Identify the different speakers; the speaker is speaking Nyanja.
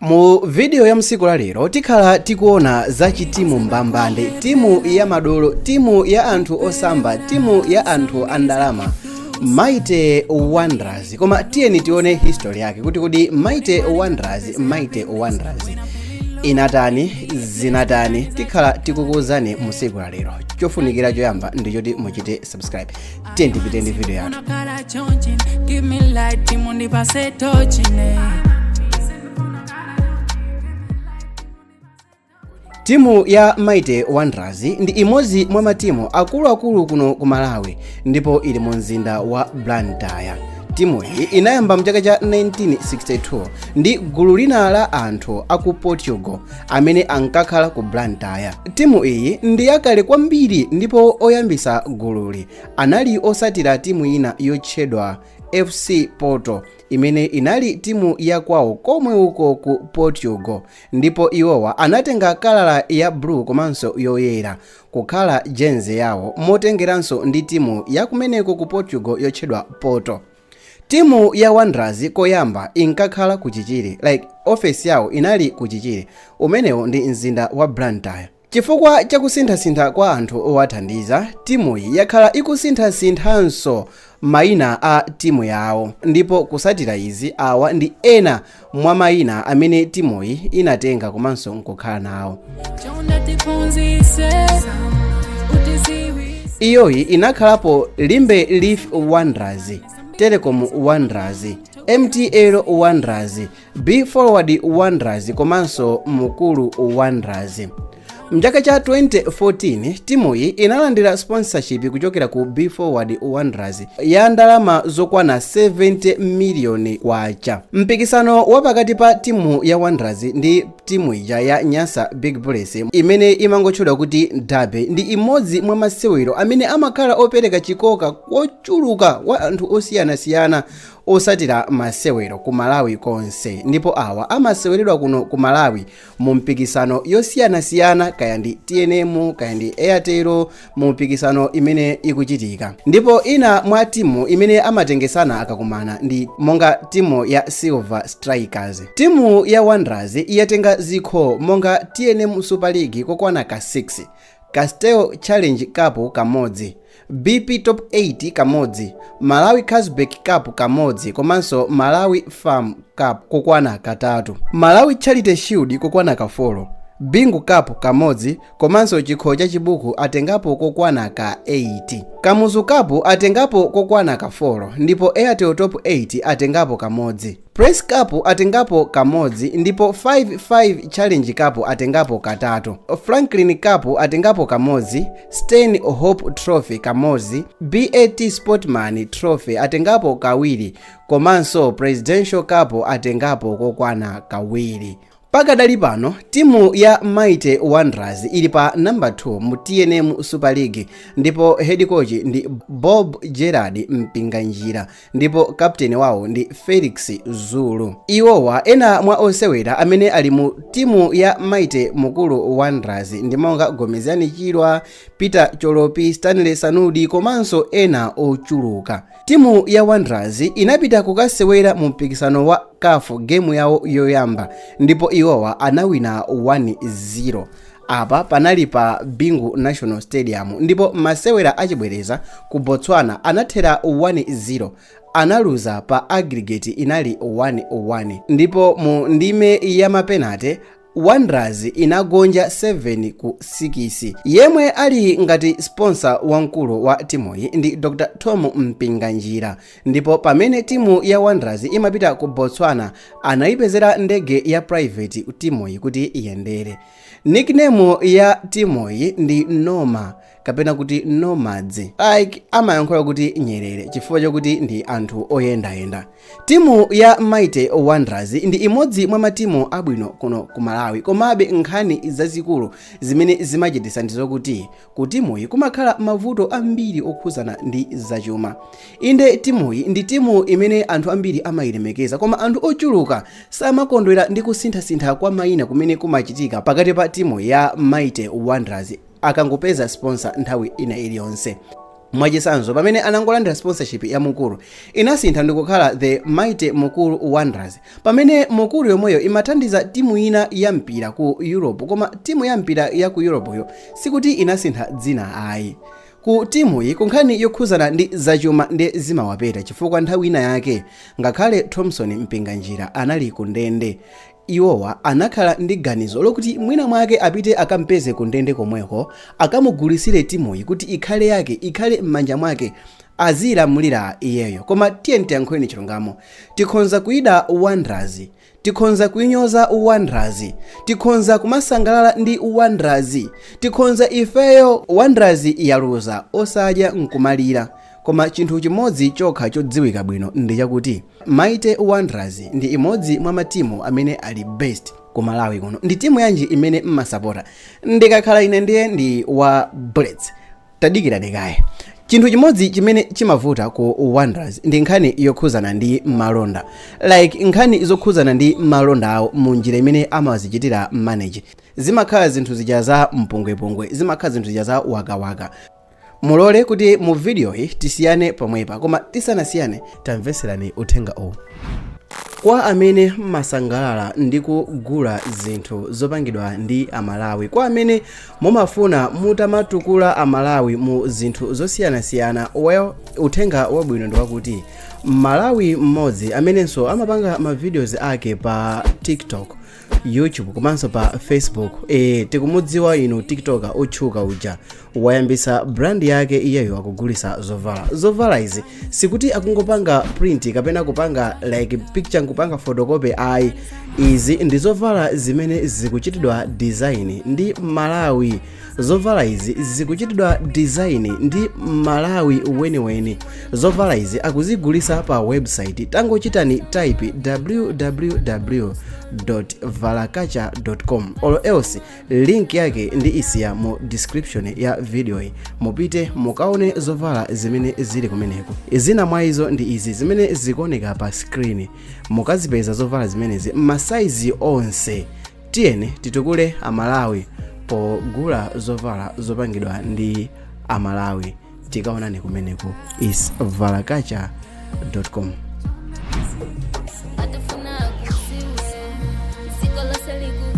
Speaker 1: Mu video ya msiku la lero tikhala tikuona za chitimu mbambande, timu ya madolo, timu ya anthu osamba, timu ya anthu andalama, Mighty Wanderers. Koma tiyeni tione history yake kuti kodi Mighty Wanderers, Mighty Wanderers inatani, zinatani? Tikhala tikukuwuzani musiku la lero. Chofunikira choyamba ndichoti muchite subscribe. Tiyeni tipite ndi video yathu.
Speaker 2: Unakhala chonchi, give me light, mundipase tochine.
Speaker 1: Timu ya Mighty Wanderers ndi imodzi mwa matimu akuluakulu kuno ku Malawi ndipo ili mu mzinda wa Blantyre. Timuyi inayamba mchaka cha 1962 ndi gulu lina la anthu aku Portugal amene ankakhala ku Blantyre. Timu iyi ndi yakale kwambiri ndipo oyambisa gululi anali osatira timu ina yotchedwa FC Porto imene inali timu yakwawo komwe uko ku Portugal, ndipo iwowa anatenga kalala ya blue komanso yoyera kukhala jersey yawo motengeranso ndi timu yakumeneko ku Portugal yotchedwa Porto. Timu ya Wanderers koyamba inkakhala ku Chichiri, like ofesi yawo inali ku Chichiri, umenewo ndi mzinda wa Blantyre. Chifukwa chakusinthasintha kwa anthu owathandiza, timuyi yakhala ikusinthasinthanso mayina a timu yawo, ndipo kusatira izi awa ndi ena mwa mayina amene timuyi inatenga komanso nkukhala nawo.
Speaker 2: Chonde tiphunzise, utiziwise.
Speaker 1: Iyoyi inakhalapo Limbe Leaf Wanderers, Telecom Wanderers, MTL Wanderers, Be Forward Wanderers komanso Mukulu Wanderers. Mchaka cha 2014 timuyi inalandira sponsorship kuchokera ku Be Forward Wanderers ya ndalama zokwana 70 miliyoni kwacha. Mpikisano wa pakati pa timu ya Wanderers ndi timu ija ya Nyasa Big Bullets imene imangotchedwa kuti Derby ndi imodzi mwa masewero amene amakhala opereka chikoka kochuluka wa anthu osiyanasiyana osatira masewero ku Malawi konse, ndipo awa amaseweredwa kuno ku Malawi mu mpikisano yosiyanasiyana, kaya ndi TNM kaya ndi Airtel, mu mpikisano imene ikuchitika. Ndipo ina mwa timu imene amatengesana akakumana ndi monga timu ya Silver Strikers. Timu ya Wanderers yatenga zikho monga TNM Super League kokwana ka 6, Castel Challenge Cup kamodzi, BP Top 8 kamodzi, Malawi Carlsberg Cup kamodzi komanso Malawi Farm Cup kokwana katatu, Malawi Charity Shield kokwana ka 4, Bingu Cup kamodzi komanso chikho cha chibuku atengapo kokwana ka 8, Kamuzu Cup atengapo kokwana ka 4 ndipo Airtel Top 8 atengapo kamodzi, Press Cup atengapo kamodzi ndipo 5-5 Challenge Cup atengapo katatu, Franklin Cup atengapo kamodzi, Stanhope Trophy kamodzi, BAT Sportman Trophy atengapo kawiri komanso Presidential Cup atengapo kokwana kawiri. Pakadali pano timu ya Mighty Wanderers ili pa number 2 mu TNM Super League ndipo head coach ndi Bob Gerard Mpinganjira ndipo captain wawo ndi Felix Zulu. Iwowa ena mwa osewera amene ali mu timu ya Mighty Mukulu Wanderers ndi monga Gomezani Chirwa, Peter Cholopi, Stanley Sanudi komanso ena ochuluka. Timu ya Wanderers inapita kukasewera mu mpikisano wa CAF game yawo yoyamba ndipo iwowa anawina 1-0. Apa panali pa Bingu National Stadium ndipo masewera achibwereza ku Botswana anathera 1-0, analuza pa aggregate inali 1-1, ndipo mu ndime ya mapenate Wanderers inagonja 7-6. Yemwe ali ngati sponsor wamkulu wa timuyi ndi Dr. Tom Mpinganjira, ndipo pamene timu ya Wanderers imapita ku Botswana anayipezera ndege ya private timuyi kuti iyendere. Nickname ya timuyi ndi Noma kapena kuti Nomads, like amayankhula kuti nyerere chifukwa chokuti ndi anthu oyendayenda. Timu ya Mighty Wanderers ndi imodzi mwa matimu abwino kuno ku Malawi, komabe nkhani zazikulu zimene zimachititsa ndi zokuti ku timuyi kumakhala mavuto ambiri okhuzana ndi zachuma. Inde timuyi ndi timu imene anthu ambiri amayilemekeza, koma anthu ochuluka samakondwera ndi kusinthasintha kwa mayina kumene kumachitika pakati pa timu ya Mighty Wanderers akangopeza sponsor nthawi ina iliyonse. Mwachitsanzo, pamene anangolandira sponsorship ya Mukuru, inasintha ndikukhala the Mighty Mukuru Wanderers, pamene Mukuru yomweyo imathandiza timu ina ya mpira ku Europe. Koma timu ya mpira ya ku Europe yo sikuti inasintha dzina ayi. Ku timuyi, kunkhani yokhuzana ndi zachuma ndi zimawapeta, chifukwa nthawi ina yake ngakhale Thomson Mpinganjira anali ku ndende, iwowa anakhala ndi ganizo lokuti mwina mwake apite akampeze ku ndende komweko, akamugulisire timuyi kuti ikhale yake, ikhale m'manja mwake, azilamulira iyeyo. Koma tiye tiyankhuleni chilungamo, tikhonza kuida Wanderers, tikhonza kuinyoza Wanderers, tikhonza kumasangalala ndi Wanderers, tikhonza ifeyo Wanderers yaluza osadya nkumalira, koma chinthu chimodzi chokha chodziwika bwino ndi chakuti Mighty Wanderers ndi imodzi mwa matimu amene ali best ku Malawi kuno. Ndi timu yanji imene mmasapota? Ndikakhala ine ndiye ndi wa Bullets. Tadikirani kaye. Chinthu chimodzi chimene chimavuta ku Wanderers ndi nkhani yokhuzana ndi malonda, like nkhani zokhuzana ndi malonda awo mu njira imene amazichitira manage. Zimakhala zinthu zija za mpungwepungwe, zimakhala zinthu zija za wakawaka. Mulole kuti mu video iyi tisiyane pomwepa, koma tisanasiyane tamveserani uthenga uwu. Kwa amene mmasangalala ndi kugula zinthu zopangidwa ndi Amalawi, kwa amene mumafuna mutamatukula Amalawi mu zinthu zosiyanasiyana, well, uthenga wabwino ndi wakuti Malawi mmodzi amenenso amapanga ma videos ake pa TikTok, YouTube komanso pa Facebook, tikumudziwa inu, TikToker otchuka uja, wayambisa brand yake. Iyeyo akugulisa zovala. Zovala izi sikuti akungopanga print kapena kupanga like picture nkupanga photocopy ayi. Izi ndi zovala zimene zikuchitidwa design ndi Malawi. Zovala izi zikuchitidwa design ndi Malawi weniweni. Zovala izi akuzigulisa pa website. Tangochitani type www.valakacha.com, or else link yake ndi isiya mu description ya video iyi. Mupite mukaone zovala zimene zili kumeneko. Zina mwa izo ndi izi zimene zikuoneka pa screen. Mukazipeza zovala zimenezi m'masaizi onse. Tiyeni titukule Amalawi pogula zovala zopangidwa ndi Amalawi. Tikaonani kumeneko, is valakacha.com.
Speaker 3: Atafuna kuziwe, dziko lonse.